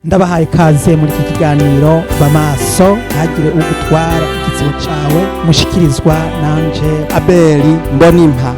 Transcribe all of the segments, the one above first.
Ndabahaye ikaze muri iki kiganiro Bamaso ntagire ugutwara igitsibo cawe, mushikirizwa nanje Abeli Mbonimpa.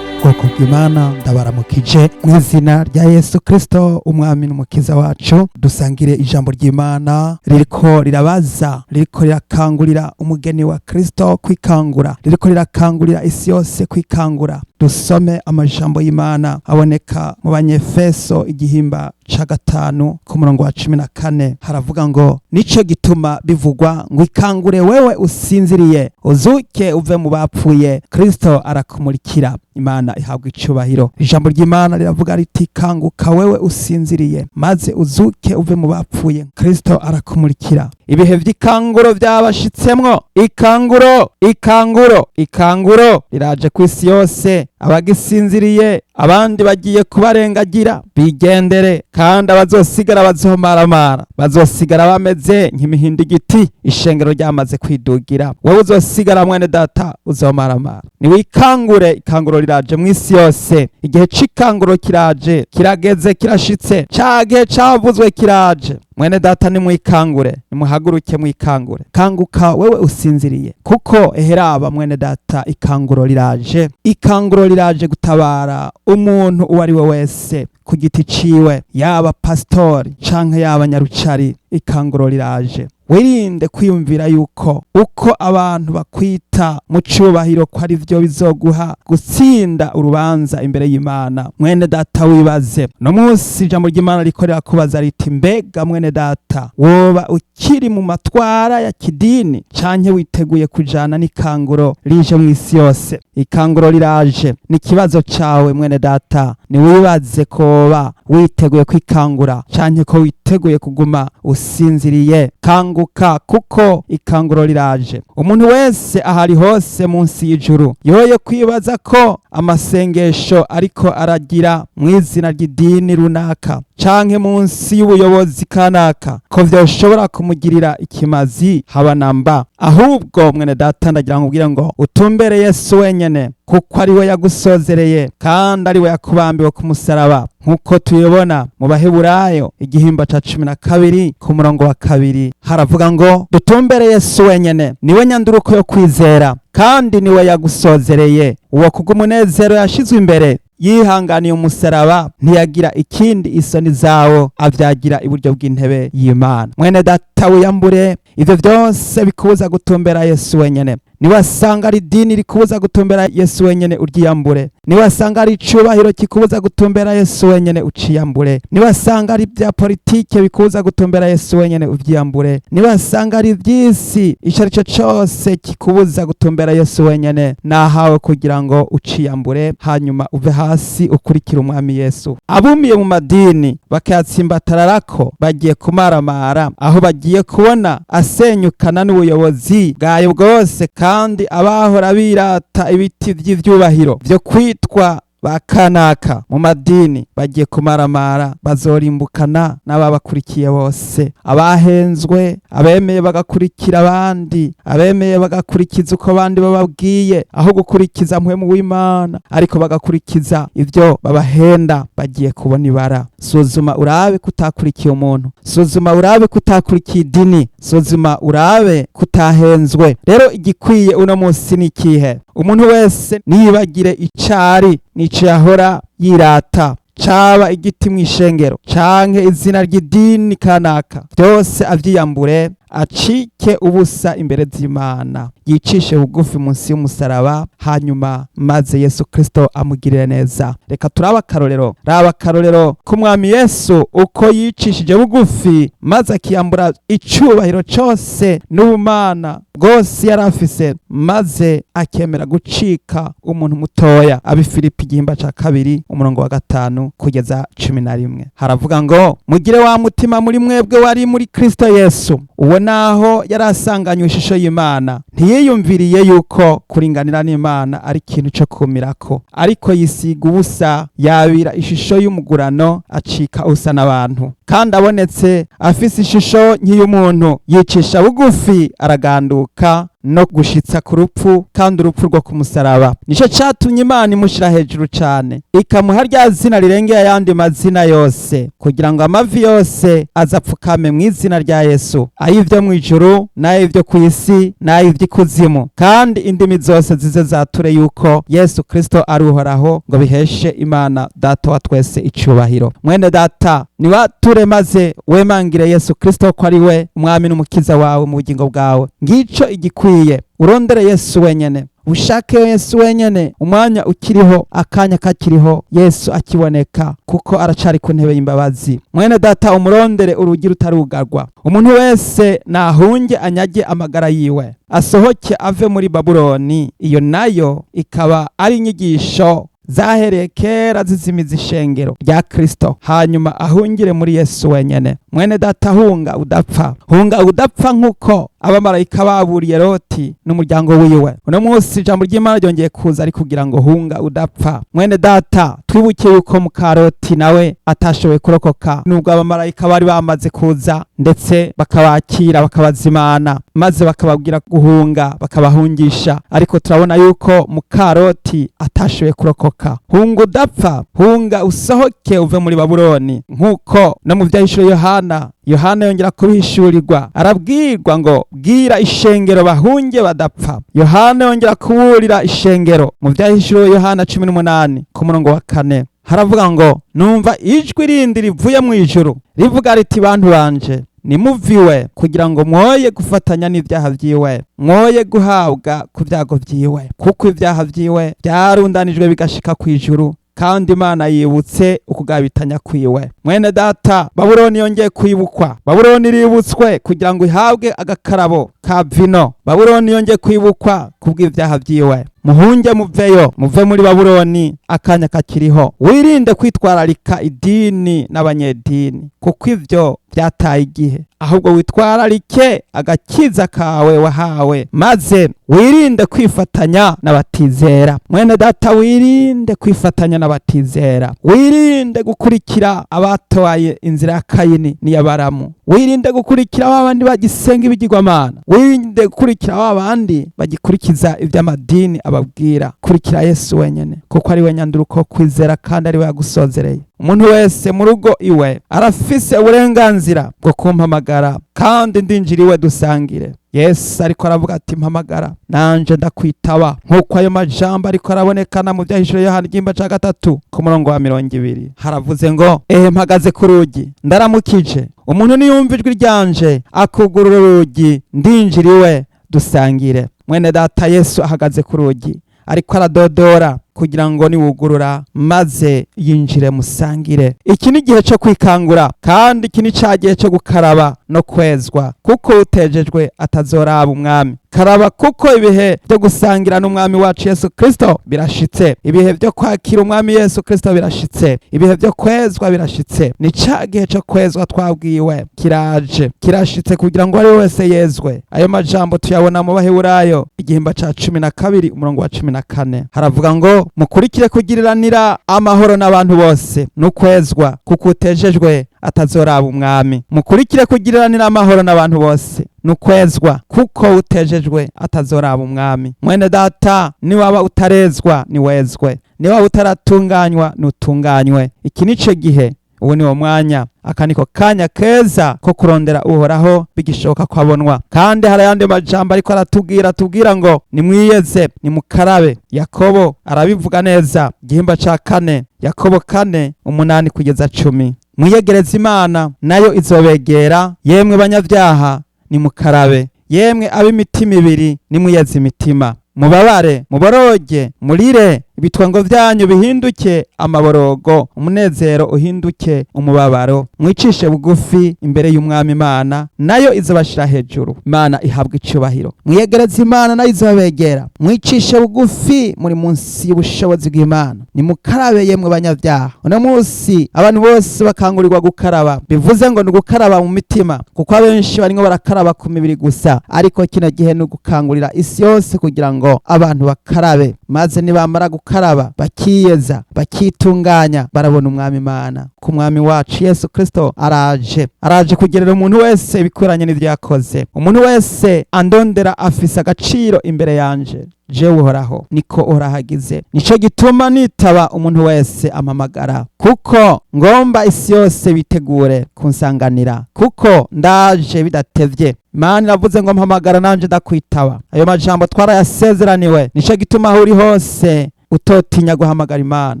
Bwoko bw'Imana, ndabaramukije mu izina rya Yesu Kristo, umwami n'umukiza wacu. Dusangire ijambo ry'Imana ririko rirabaza, ririko rirakangurira umugeni wa Kristo kwikangura, ririko rirakangurira isi yose kwikangura. Dusome amajambo y'Imana aboneka mu Banyefeso igihimba ca 5 ku murongo wa 14. Haravuga ngo: "Nico gituma bivugwa ngo: ikangure wewe usinziriye, uzuke uve mu bapfuye, Kristo arakumurikira." Imana ihabwa icubahiro. Ijambo ry'Imana riravuga riti: "Kanguka wewe usinziriye, maze uzuke uve mu bapfuye, Kristo arakumurikira." Ibihe vy'ikanguro vyabashitsemwo. Ikanguro, ikanguro, ikanguro riraje ku isi yose. Abagisinziriye, abandi bagiye kubarengagira bigendere, kandi abazosigara bazomaramara, bazosigara bameze nk'imihindigiti ishengero ryamaze kwidugira. Wowe uzosigara, mwene data, uzomaramara. Niwikangure, ikanguro riraje mu isi yose. Igihe c'ikanguro kiraje, kirageze, kirashitse. Ca gihe cavuzwe kiraje. Mwene data, nimwikangure, nimuhaguruke mwikangure. Kanguka wewe usinziriye, kuko eheraba, mwene data, ikanguro riraje. Ikanguro riraje gutabara umuntu uwo ari we wese ku giti ciwe, yaba pastori canke yaba nyarucari. Ikanguro riraje. Wirinde kwiyumvira yuko uko abantu bakwita mu cubahiro ko ari vyo bizoguha gutsinda urubanza imbere y'Imana. Mwene data, wibaze no munsi ijambo ry'Imana riko rirakubaza riti: "Mbega mwene data, woba ukiri mu matwara ya kidini, canke witeguye kujana n'ikanguro rije mw'isi yose?" Ikanguro riraje. Ni ikibazo cawe, mwene data. Niwibaze koba witeguye kwikangura canke ko witeguye kuguma usinziriye. Kanguka, kuko ikanguro riraje. Umuntu wese ahari hose munsi y'ijuru yoye kwibaza ko amasengesho ariko aragira mu izina ry'idini runaka canke munsi y'ubuyobozi kanaka ko vyoshobora kumugirira ikimazi, haba namba. Ahubwo, mwene data, ndagira nkubwire ngo utumbere Yesu wenyene, kuko ari we yagusozereye kandi ari we yakubambiwe ku musaraba, nk'uko tubibona mu Baheburayo igihimba ca 12 ku murongo wa 2. Haravuga ngo dutumbere Yesu wenyene, niwe nyanduruko yo kwizera kandi niwe yagusozereye. Uwo kubw'umunezero yashizwe imbere yihanganiye umusaraba, ntiyagira ikindi isoni zawo, avyagira iburyo bw'intebe y'Imana. Mwene data, wiyambure ivyo vyose bikubuza gutumbera Yesu wenyene. Niwasanga ari idini rikubuza gutumbera Yesu wenyene, uryiyambure. Niwasanga ari icubahiro kikubuza gutumbera Yesu wenyene, uciyambure. Niwasanga ari ibya politike bikubuza gutumbera Yesu wenyene, uvyiyambure. Niwasanga ari ivy'isi, ico ari cyo cose kikubuza gutumbera Yesu wenyene, nahawe kugira ngo uciyambure, hanyuma uve hasi ukurikire umwami Yesu. Abumiye mu madini bakayatsimbatararako bagiye kumaramara, aho bagiye kubona asenyukana n'ubuyobozi bwayo bwose. Kandi abahora birata ibiti vy'ivyubahiro vyo kwitwa bakanaka mu madini bagiye kumaramara, bazorimbukana n'ababakurikiye bose. Abahenzwe, abemeye bagakurikira abandi, abemeye bagakurikiza uko abandi bababwiye aho gukurikiza mpwemu w'Imana, ariko bagakurikiza ivyo babahenda, bagiye kubona ibara. Suzuma urabe kutakurikiye umuntu, suzuma urabe kutakurikiye idini, suzuma urabe kutahenzwe. Rero igikwiye uno munsi ni ikihe? Umuntu wese niyibagire icari nico yahora yirata, caba igiti mw'ishengero canke izina ry'idini kanaka, byose avyiyambure, acike ubusa imbere z'Imana, yicishe bugufi munsi y'umusaraba, hanyuma maze Yesu Kristo amugirire neza. Reka turabe akarorero. Raba akarorero k'umwami Yesu, uko yicishije bugufi maze akiyambura icubahiro cose n'ubumana bwose yari afise, maze akemera gucika umuntu mutoya. Abifilipi igihimba ca 2 umurongo wa 5 kugeza 11 haravuga ngo: "Mugire wa mutima muri mwebwe wari muri Kristo Yesu. Uwo naho yari asanganywe ishusho y'Imana, ntiyiyumviriye yuko kuringanira n'Imana ari ikintu cyo kumirako, ariko yisiga ubusa, yabira ishusho y'umugurano, acika usa n'abantu. Kandi abonetse afise ishusho nk'iy'umuntu, yicisha bugufi, araganduka, no gushitsa ku rupfu, kandi urupfu rwo ku musaraba. Nico catumye Imana imushira hejuru cane, ikamuha rya zina rirengeye ayandi mazina yose, kugira ngo amavi yose azapfukame mu izina rya Yesu, ay'ivyo mw'ijuru n'ay'ivyo kw'isi n'ay'ivy'ikuzimu, kandi indimi zose zize zature yuko Yesu Kristo ari Uhoraho, ngo biheshe Imana Data wa twese icubahiro. Mwene data, niwature maze wemangire Yesu Kristo ko ari we Umwami n'Umukiza wawe mu bugingo bwawe. Ngico igikwiye, urondere Yesu wenyene, ushake Yesu wenyene, umwanya ukiriho, akanya kakiriho, Yesu akiboneka, kuko aracari ku ntebe y'imbabazi. Mwene data, umurondere urugi rutarugarwa. Umuntu wese nahunge anyage amagara yiwe, asohoke ave muri Babuloni. Iyo nayo ikaba ari inyigisho zahereye kera zizimiza ishengero rya Kristo, hanyuma ahungire muri Yesu wenyene. Mwene data, hunga udapfa, hunga udapfa, nk'uko abamarayika baburiye Loti n'umuryango wiwe. Uno munsi ijambo ry'Imana ryongeye kuza ari kugira ngo hunga udapfa. Mwene data, twibuke yuko muka Loti nawe atashoboye kurokoka, nubwo abamarayika bari bamaze kuza ndetse bakabakira, bakabazimana, maze bakababwira guhunga, bakabahungisha, ariko turabona yuko muka Loti atashoboye kurokoka. Hunga udapfa, hunga usohoke uve muri Babuloni, nk'uko no mu vyahishuriwe Yohana, Yohana yongera kubihishurirwa, arabwirwa ngo bwira ishengero bahunge badapfa. Yohana yongera kuburira ishengero mu vyahishuriwe Yohana 18 ku murongo wa 4, haravuga ngo: "Numva ijwi rindi rivuye mu ijuru rivuga riti: Bantu banje, nimuviwe, kugira ngo mwoye gufatanya n'ibyaha vyiwe, mwoye guhabwa ku vyago vyiwe, kuko ibyaha vyiwe vyarundanijwe bigashika kw'ijuru, kandi Imana yibutse ukugabitanya kwiwe." Mwene data, Babuloni yongeye kwibukwa. Babuloni iributswe kugira ngo ihabwe agakarabo ka vino. Babuloni yongeye kwibukwa kubw'ibyaha vyiwe. Muhunge, muveyo, muve muri Babuloni akanya kakiriho. Wirinde kwitwararika idini n'abanyedini, kuko ivyo byataye igihe. Ahubwo witwararike agakiza kawe wahawe, maze wirinde kwifatanya n'abatizera. Mwene data, wirinde kwifatanya n'abatizera, wirinde gukurikira abatoye inzira ya Kayini n'iy'Abaramu, wirinde gukurikira ba bandi bagisenga ibigirwamana, wirinde gukurikira ba bandi bagikurikiza iby'amadini ababwira. Kurikira Yesu wenyene, kuko ari we nyanduruko kwizera, kandi ari we yagusozereye. Umuntu wese mu rugo iwe arafise uburenganzira bwo kumpamagara, kandi ndinjira iwe dusangire. Yesu ariko aravuga ati: "Mpamagara, nanje ndakwitaba", nk'uko ayo majambo ariko arabonekana mu vyahishuro Yohana igihimba ca 3 ku murongo wa 20. Haravuze ngo: "Ehe, mpagaze ku rugi ndaramukije, umuntu niyumva ijwi ryanje akugurura urugi, ndinjira iwe dusangire." Mwene data, Yesu ahagaze ku rugi, ariko aradodora kugira ngo niwugurura maze yinjire musangire. Iki ni igihe cyo kwikangura, kandi iki ni ca gihe cyo gukaraba no kwezwa, kuko utejejwe atazoraba Umwami. Karaba, kuko ibihe byo gusangira n'Umwami wacu Yesu Kristo birashitse, ibihe byo kwakira Umwami Yesu Kristo birashitse, ibihe byo kwezwa birashitse. Ni ca gihe cyo kwezwa twabwiwe, kiraje, kirashitse, kugira ngo ari wese yezwe. Ayo majambo tuyabona mu Baheburayo igihimba ca 12 umurongo wa 14. Haravuga ngo: "Mukurikire kugiriranira amahoro n'abantu bose n'ukwezwa, kuko utejejwe atazoraba Umwami." Mukurikire kugiriranira amahoro n'abantu bose n'ukwezwa, kuko utejejwe atazoraba Umwami. Mwene data, niwaba utarezwa niwezwe, niwaba utaratunganywa nutunganywe. Iki nico gihe, ubu ni wo mwanya, aka niko kanya keza ko kurondera Uhoraho bigishoboka ko abonwa. Kandi hari ayandi majambo ariko aratubwira, tubwira ngo nimwiyeze, nimukarabe. Yakobo arabivuga neza, igihimba ca 4, Yakobo 4:8 kugeza 10: "Mwiyegereze Imana, nayo izobegera. Yemwe banyabyaha, nimukarabe; yemwe ab'imitima ibiri, nimwiyeze imitima. Mubabare, muboroge, murire, ibitwengo vyanyu bihinduke amaborogo, umunezero uhinduke umubabaro. Mwicishe bugufi imbere y'Umwami Imana, nayo izobashira hejuru." Imana ihabwa icubahiro. Mwiyegereze Imana, nayo izobegera. Mwicishe bugufi, muri munsi y'ubushobozi bw'Imana. Nimukarabe, yemwe banyabyaha. Uno munsi abantu bose bakangurirwa gukaraba, bivuze ngo ni ugukaraba mu mitima, kuko abenshi barimwo barakaraba ku mibiri gusa, ariko kino gihe ni ugukangurira isi yose kugira ngo abantu bakarabe. Maze nibamara gukaraba, bakiyeza, bakitunganya, barabona Umwami Imana. Ku Mwami wacu Yesu Kristo araje, araje kugerera umuntu wese ibikwiranye n'ivyo yakoze. Umuntu wese andondera afise agaciro imbere yanje, jewe Uhoraho, niko Uhoraho agize. Nico gituma nitaba umuntu wese ampamagara, kuko ngomba isi yose bitegure kunsanganira, kuko ndaje bidatevye. Imana iravuze ngo: "Mpamagara, nanje ndakwitaba." Ayo majambo twarayasezeraniwe. Nico gituma aho uri hose utotinya guhamagara Imana.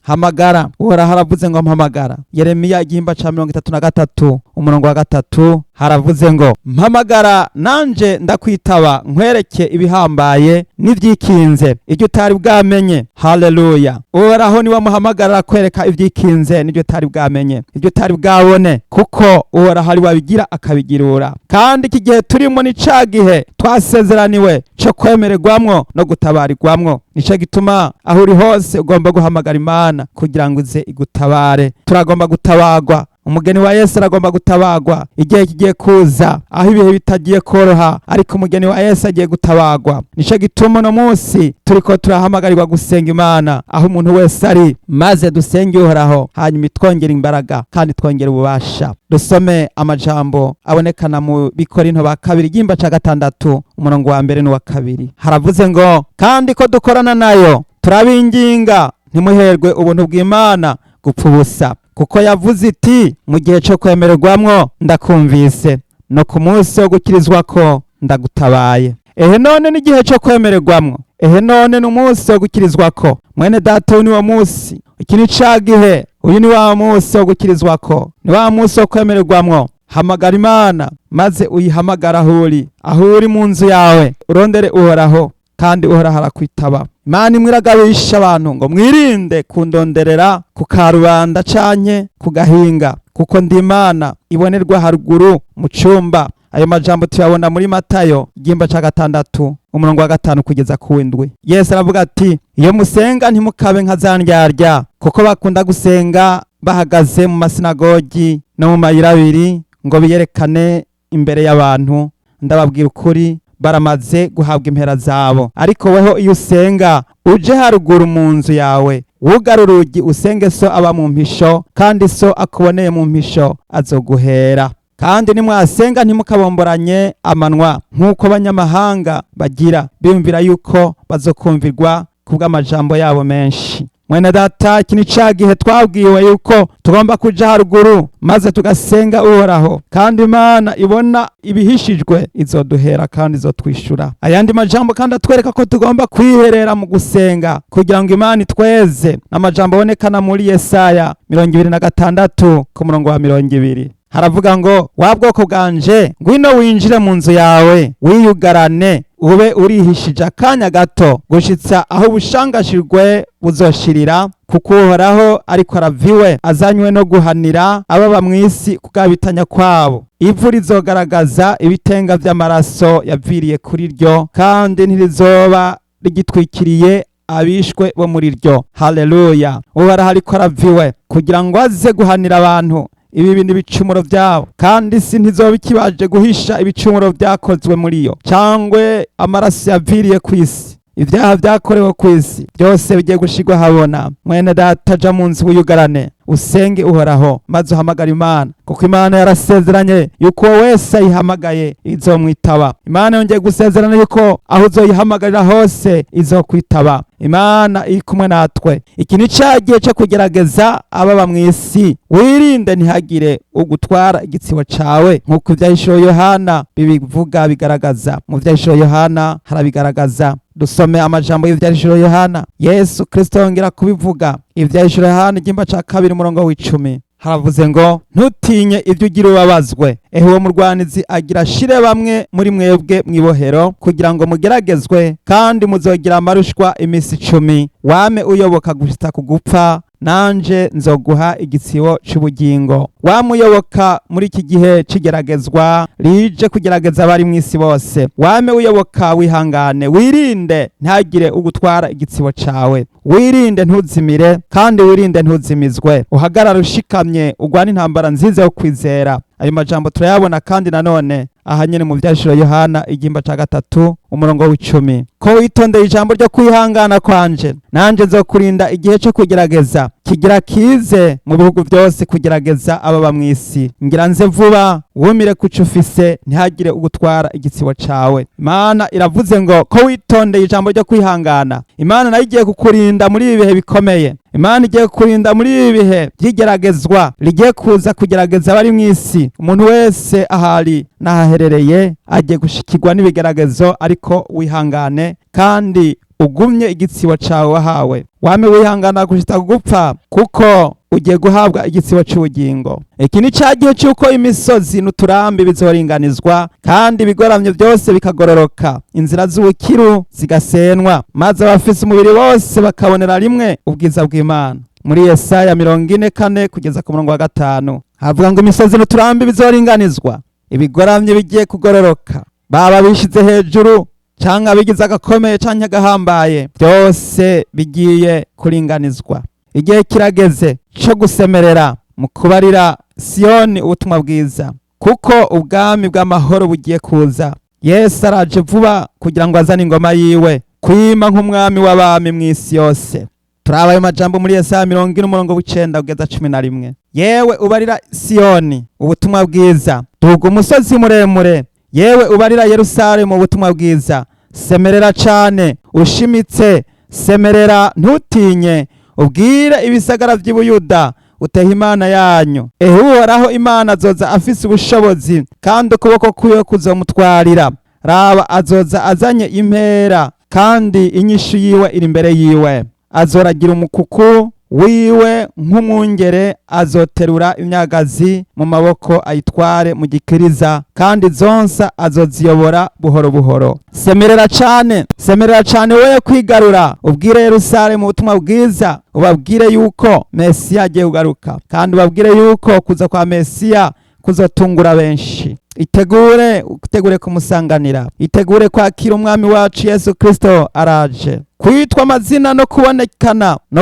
Hamagara Uhoraho. Aravuze ngo: "Mpamagara." Yeremiya igihimba ca 33, umurongo wa 3, haravuze ngo: "Mpamagara, nanje ndakwitaba, nkwereke ibihambaye n'ivyikinze, ibyo utari bwamenye." Haleluya! Uhoraho niwe muhamagara akwereka ivyikinze n'ibyo utari bwamenye, ibyo utari bwabone, kuko Uhoraho ari wabigira akabigirura. Kandi iki gihe turimo ni ca gihe twasezeraniwe co kwemererwamwo no gutabarirwamwo. Nico gituma aho uri hose ugomba guhamagara Imana kugira ngo ize igutabare. Turagomba gutabagwa. Umugeni wa Yesu aragomba gutabagwa. Igihe kigiye kuza aho ibihe bitagiye koroha, ariko umugeni wa Yesu agiye gutabagwa. Nico gituma uno munsi turiko turahamagarirwa gusenga Imana aho umuntu wese ari, maze dusenge Uhoraho, hanyuma itwongera imbaraga kandi twongera ububasha. Dusome amajambo abonekana mu Bikorinto ba kabiri, igihimba ca 6, umurongo wa 1 n'uwa 2. Haravuze ngo: "Kandi ko dukorana nayo, turabinginga ntimuherwe ubuntu bw'Imana gupfa ubusa, kuko yavuze iti: 'Mu gihe cyo kwemererwamwo ndakumvise, no ku munsi wo gukirizwa ko ndagutabaye.'" Ehe none n'igihe cyo kwemererwamwo, ehe none n'umunsi wo gukirizwa ko. Mwene data, uyu ni wo munsi, iki ni ca gihe, uyu ni wa munsi wo gukirizwa ko, ni wa munsi wo kwemererwamwo. Hamagara Imana, maze uyihamagara aho uri, aho uri mu nzu yawe, urondere Uhoraho, kandi Uhoraho arakwitaba. Imana imwe iragabisha abantu ngo: "Mwirinde kundonderera ku karubanda canke ku gahinga, kuko ndi Imana ibonerwa haruguru mu cumba." Ayo majambo tuyabona muri Matayo igihimba ca 6, umurongo wa 5 kugeza ku 7. Yesu aravuga ati: "Iyo musenga, ntimukabe nka za ndyarya, kuko bakunda gusenga bahagaze mu masinagogi no mu mayira abiri ngo biyerekane imbere y'abantu. Ndababwira ukuri, baramaze guhabwa impera zabo. Ariko weho iyo usenga, uje haruguru mu nzu yawe, wugara urugi, usenge So aba mu mpisho, kandi So akuboneye mu mpisho azoguhera. Kandi nimwasenga, ntimukabomboranye amanwa nk'uko abanyamahanga bagira, biyumvira yuko bazokumvirwa kubw'amajambo yabo menshi." Mwene data, iki ni ca gihe twabwiwe yuko tugomba kuja haruguru maze tugasenga Uhoraho, kandi Imana ibona ibihishijwe izoduhera kandi izotwishura. Ayandi majambo kandi atwereka ko tugomba kwiherera mu gusenga kugira ngo Imana itweze, n'amajambo abonekana muri Yesaya 26 ku murongo wa 20. Haravuga ngo: "Wa bwoko bwanje, ngwino winjire mu nzu yawe, wiyugarane, ube urihishije akanya gato, gushitsa aho ubushangashirwe buzoshirira, kuko Uhoraho ariko araviwe, azanywe no guhanira ababa mw'isi kugabitanya kwabo. Ivu rizogaragaza ibitenga vy'amaraso yaviriye kuri ryo, kandi ntirizoba rigitwikiriye abishwe bo muri ryo." Haleluya! Uhoraho ariko araviwe kugira ngo aze guhanira abantu ibi bintu, ibicumuro byabo, kandi isi ntizoba ikibaje guhisha ibicumuro byakozwe muri yo, cyangwa amaraso yaviriye ku isi. Ibyaha byakorewe ku isi byose bigiye gushirwa habona. Mwene data, ja mu nzu wiyugarane, usenge Uhoraho, maze uhamagare Imana, kuko Imana yarasezeranye yuko uwo wese ayihamagaye izomwitaba. Imana yongeye gusezerana yuko aho uzoyihamagarira hose izokwitaba. Imana iri kumwe natwe. Iki ni ca gihe cyo kugerageza ababa mu isi. Wirinde ntihagire ugutwara igitsibo cawe, nk'uko Ivyahishuriwe Yohana bibivuga, bigaragaza. Mu Vyahishuriwe Yohana harabigaragaza. Dusome amajambo y'Ivyahishuriwe Yohana. Yesu Kristo yongera kubivuga. Ivyahishuriwe Yohana igihimba ca 2, umurongo w'10, haravuze ngo: "Ntutinye ibyo ugira ubabazwe. Ehe, uwo murwanizi agira ashire bamwe muri mwebwe mw'ibohero kugira ngo mugeragezwe, kandi muzogira amarushwa iminsi 10. Wame uyoboka gushitsa ku gupfa, nanje nzoguha igitsibo c'ubugingo." Wame uyoboka muri iki gihe c'igeragezwa rije kugerageza abari mw'isi bose. Wame uyoboka, wihangane, wirinde ntagire ugutwara igitsibo cawe. Wirinde ntuzimire, kandi wirinde ntuzimizwe. Uhagarare ushikamye, ugwane intambara nziza yo kwizera. Ayo majambo turayabona kandi nanone aha nyene mu Vyahishuriwe Yohana igihimba ca 3. umurongo w'icumi: "Ko witondeye ijambo ryo kwihangana kwanje, nanje nzokurinda igihe cyo kugerageza kigira kize mu bihugu byose, kugerageza ababa mw'isi. Ngira nze vuba. Wumire kuco ufise, ntihagire ugutwara igitsibo cawe." Imana iravuze ngo ko witondeye ijambo ryo kwihangana, Imana nayo igiye kukurinda muri ibi bihe bikomeye. Imana igiye kukurinda muri ibi bihe by'igeragezwa rigiye kuza kugerageza abari mw'isi. Umuntu wese ahari n'ahaherereye agiye gushikirwa n'ibigeragezo, ariko wihangane kandi ugumye igitsibo cawe wahawe. Wame wihangana gushitsa gupfa, kuko ugiye guhabwa igitsibo c'ubugingo. Iki ni ca gihe c'uko imisozi n'uturambi bizoringanizwa, kandi ibigoramye byose bikagororoka, inzira z'ubukiru zigasenwa, maze abafise umubiri bose bakabonera rimwe ubwiza bw'Imana. Muri Yesaya 44 kugeza ku murongo wa 5 havuga ngo imisozi n'uturambi bizoringanizwa, ibigoramye bigiye kugororoka, baba bishize hejuru canke abigize agakomeye canke agahambaye, byose bigiye kuringanizwa. Igihe kirageze co gusemerera mu kubarira Siyoni ubutumwa bwiza, kuko ubwami bw'amahoro bugiye kuza. Yesu araje vuba kugira ngo azane ingoma yiwe kwima nk'umwami w'abami mw'isi yose. Turaba ayo majambo muri Yesaya 40 umurongo w'icenda kugeza 11: "Yewe ubarira Siyoni ubutumwa bwiza, duga umusozi muremure. Yewe ubarira Yerusalemu ubutumwa bwiza, semerera cane ushimitse, semerera ntutinye. Ubwire ibisagara vy'i Buyuda uteha Imana yanyu. Ehe, Uhoraho Imana azoza afise ubushobozi, kandi ukuboko kwiwe kuzomutwarira. Raba, azoza azanye impera, kandi inyishu yiwe iri imbere yiwe. Azoragira umukuku wiwe nk'umwungere, azoterura imyagazi mu maboko ayitware mu gikiriza, kandi zonsa azoziyobora buhoro buhoro. Semerera cane, semerera cane, woye kwigarura. Ubwire Yerusalemu ubutumwa bwiza, ubabwire yuko Mesiya agiye kugaruka, kandi ubabwire yuko kuza kwa Mesiya kuzotungura benshi. Itegure, utegure kumusanganira, itegure kwakira umwami wacu Yesu Kristo, araje." Kwitwa amazina no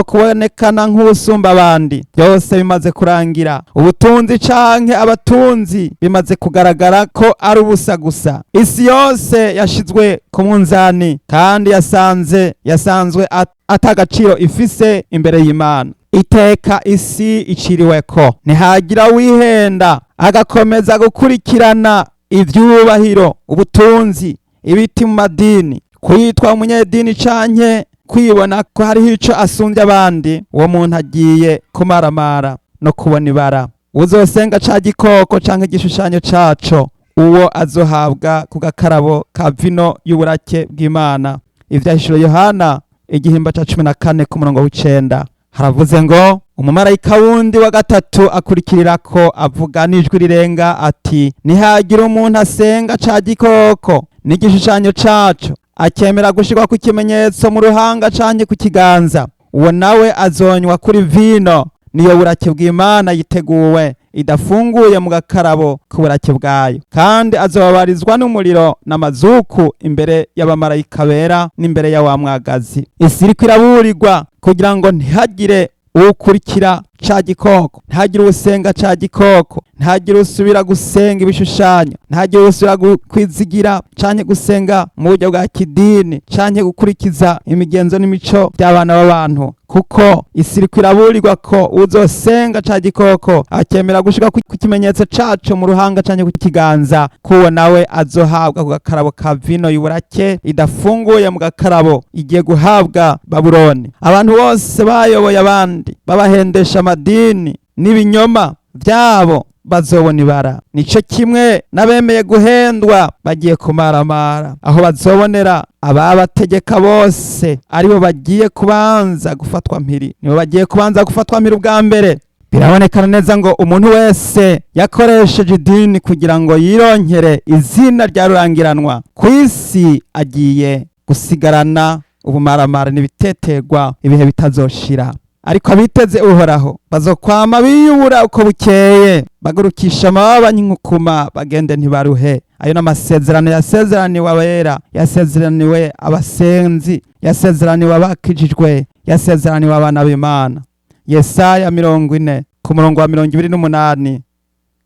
kubonekana nk'usumba abandi, byose bimaze kurangira. Ubutunzi canke abatunzi bimaze kugaragara ko ari ubusa gusa. Isi yose yashizwe ku munzani, kandi yasanzwe atagaciro ifise imbere y'Imana. Iteka isi iciriweko. Ntihagira wihenda agakomeza gukurikirana ivyubahiro, ubutunzi, ibiti mu madini, kwitwa umunyedini canke kwibona ko hariho ico asumbya abandi. Uwo muntu agiye kumaramara no kubona ibara. Uzosenga ca gikoko canke igishushanyo caco, uwo azohabwa ku gakarabo ka vino y'uburake bw'Imana. Ivyahishuro Yohana igihimba ca 14 ku murongo w'icenda haravuze ngo: "Umumarayika wundi wa gatatu akurikirirako avuga n'ijwi rirenga ati: 'Nihagira umuntu asenga ca gikoko n'igishushanyo caco, akemera gushirwa ku kimenyetso mu ruhanga canke ku kiganza, uwo nawe azonywa kuri vino niyo burake bw'Imana yiteguwe idafunguye mu gakarabo k'uburake bwayo, kandi azobabarizwa n'umuriro n'amazuku imbere y'abamarayika bera n'imbere ya wa mwagazi.'" Isi iriko iraburirwa kugira ngo ntihagire uwukurikira ca gikoko, ntihagire uwusenga ca gikoko, ntihagire usubira gusenga ibishushanyo, ntihagire usubira kwizigira canke gusenga mu buryo bwa kidini canke gukurikiza imigenzo n'imico by'abana b'abantu, kuko isi iriko iraburirwa ko uzosenga ca gikoko akemera gushika ku kimenyetso caco mu ruhanga canke ku kiganza, kuwo nawe azohabwa ku gakarabo ka vino y'uburake idafunguye mu gakarabo igiye guhabwa Babuloni. Abantu bose bayoboye abandi babahendesha amadini n'ibinyoma byabo bazobona ibara. Nico kimwe n'abemeye guhendwa bagiye kumaramara, aho bazobonera ababategeka bose aribo bagiye kubanza gufatwa mpiri, nibo bagiye kubanza gufatwa mpiri ubwa mbere. Birabonekana neza ngo umuntu wese yakoresheje idini kugira ngo yironkere izina rya rurangiranwa ku isi agiye gusigarana ubumaramara n'ibiteterwa ibihe bitazoshira. Ariko abiteze Uhoraho bazokwama biyubura uko bukeye, bagurukisha amababa nk'inkukuma, bagende ntibaruhe. Ayo ni amasezerano yasezeraniwe abera, yasezeraniwe abasenzi, yasezeraniwe abakijijwe, yasezeraniwe abana b'Imana. Yesaya 40 ku murongo wa 28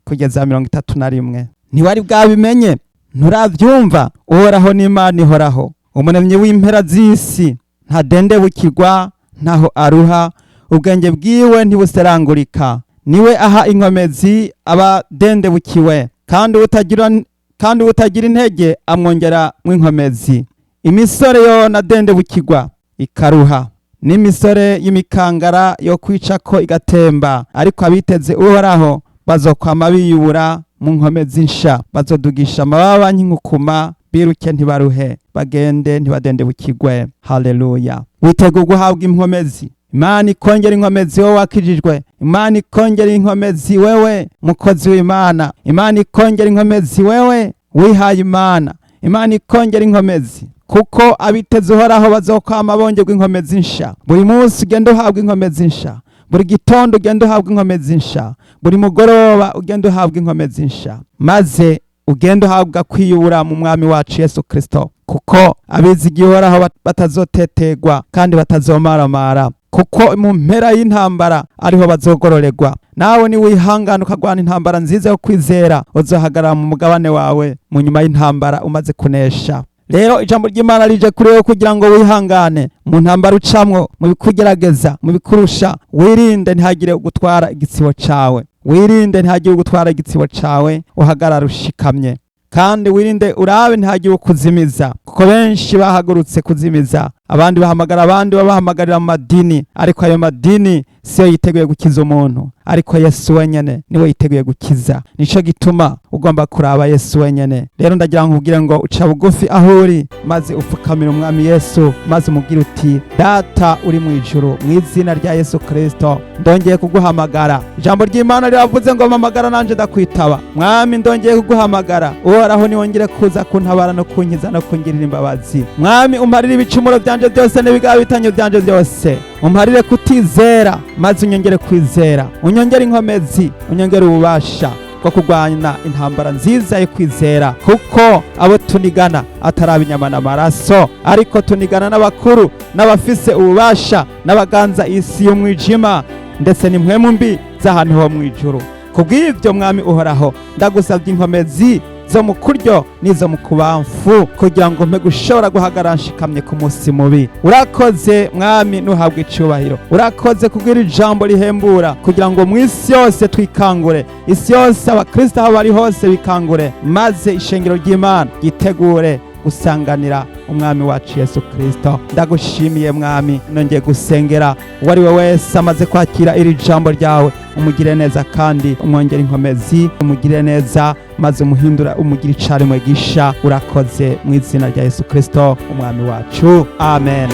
kugeza 31. Ntiwari bwabimenye? Nturavyumva? Uhoraho n'Imana ihoraho, umuremyi w'impera z'isi, ntadendebukirwa, ntaho aruha, ubwenge bwiwe ntibuserangurika. Niwe aha inkomezi abadendebukiwe, kandi utagira intege amwongera mw'inkomezi. Imisore yo nadendebukirwa ikaruha, n'imisore y'imikangara yo kwicako igatemba, ariko abiteze Uhoraho bazokwama biyubura mu nkomezi nsha, bazodugisha amababa nk'inkukuma, biruke ntibaruhe, bagende ntibadendebukirwe. Haleluya! Witeguye guhabwa inkomezi? Imana ikongera inkomezi wowe wakijijwe. Imana ikongera inkomezi wewe mukozi w'Imana. Imana ikongera inkomezi wewe wihaye Imana. Imana ikongera inkomezi, kuko abiteze Uhoraho bazokwama bongerwa inkomezi nsha. Buri munsi ugenda uhabwa inkomezi nsha, buri gitondo ugenda uhabwa inkomezi nsha, buri mugoroba ugenda uhabwa inkomezi nsha, maze ugenda uhabwa kwiyubura mu Mwami wacu Yesu Kristo, kuko abizigiye Uhoraho batazotetegwa kandi batazomaramara, kuko mu mpera y'intambara ariho bazogororerwa. Nawe niwihangana ukagwana intambara nziza yo kwizera, uzohagarara mu mugabane wawe mu nyuma y'intambara umaze kunesha. Rero ijambo ry'Imana rije kuri wowe kugira ngo wihangane mu ntambara ucamwo, mu bikugerageza, mu bikurusha. Wirinde ntihagire ugutwara igitsibo cawe, wirinde ntihagire ugutwara igitsibo cawe, uhagarara ushikamye. Kandi wirinde, urabe ntihagire ukuzimiza, kuko benshi bahagurutse kuzimiza abandi, bahamagara abandi, babahamagarira mu madini, ariko ayo madini siyo yiteguye gukiza umuntu, ariko Yesu wenyene niwe yiteguye gukiza. Nico gituma ugomba kuraba Yesu wenyene. Rero ndagira ngo nkubwire ngo uca bugufi aho uri, maze upfukamire Umwami Yesu, maze umubwire uti: "Data uri mu ijuru, mu izina rya Yesu Kristo ndongeye kuguhamagara. Ijambo ry'Imana riravuze ngo mpamagara nanje ndakwitaba. Mwami, ndongeye kuguhamagara. Uhoraho, niwongere kuza kuntabara no kunkiza no kungirira imbabazi. Mwami, umparire ibicumuro byanje byose n'ibigaba byanje byose, umparire kutizera, maze unyongere kwizera, unyongere inkomezi, unyongere ububasha bwo kurwanya intambara nziza yo kwizera, kuko abo tunigana atari inyama n'amaraso, ariko tunigana n'abakuru n'abafise ububasha n'abaganza isi y'umwijima, ndetse n'impwemu mbi z'ahantu ho mu ijuru. Kubw'ibyo, Mwami Uhoraho, ndagusabye inkomezi zo mu kuryo n'izo mu kubamfu, kugira ngo mpe gushobora guhagarara nshikamye ku munsi mubi. Urakoze Mwami, nuhabwe icubahiro. Urakoze kubwira ijambo rihembura, kugira ngo mu isi yose twikangure, isi yose, abakristo aho bari hose bikangure, maze ishengero ry'Imana ryitegure gusanganira Umwami wacu Yesu Kristo. Ndagushimiye Mwami. Nongeye gusengera uwo ari we wese amaze kwakira iri jambo ryawe, umugire neza kandi umwongere inkomezi, umugire neza maze umuhindura, umugire icaremwe gisha. Urakoze mu izina rya Yesu Kristo Umwami wacu, amen.